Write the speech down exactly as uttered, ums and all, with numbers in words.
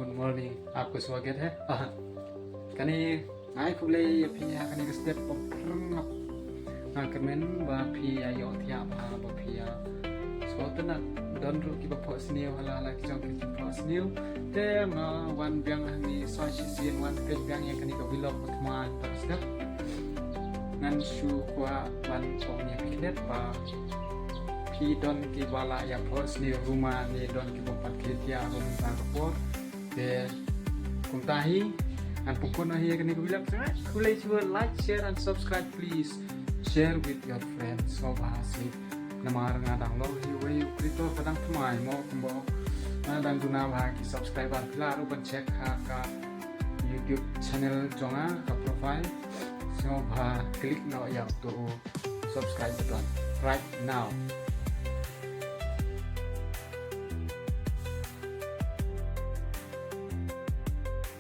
Good morning, आपको स्वागत है। Ah, kane, ngai khublei ïa phi ha kane ka step ba pyrngap. Nga kyrmen ba phi ïa ïohthiah bha, ba phi ïa sngewtynnat. Don ruh kiba phohsniew ha la la ki jong ki jingphohsniew. Te nga wan biang hangne sa shisien, wan peit biang ïa kane ka vlog ba thymmai, para step. Ngan shu kwah ban ong ïa phi kane ba phi don kiba la ïa phohsniew ruh ma ne don kiba pat kit ïa ruh mynta ka por. Te kumta hi ngan pynkut noh hi ïa kane ka vlog. Khublei shibun, like, share and subscribe, please. Share with your friends. Sngewbha shibun. Namar nga dang long hi uwei u creator ba dang thymmai mo, kumba nga dang duna bha ki subscriber. Phi lah ruh ban check ha ka YouTube channel jong nga, ka profile. Sngewbha click noh ïa uto u subscribe button right now.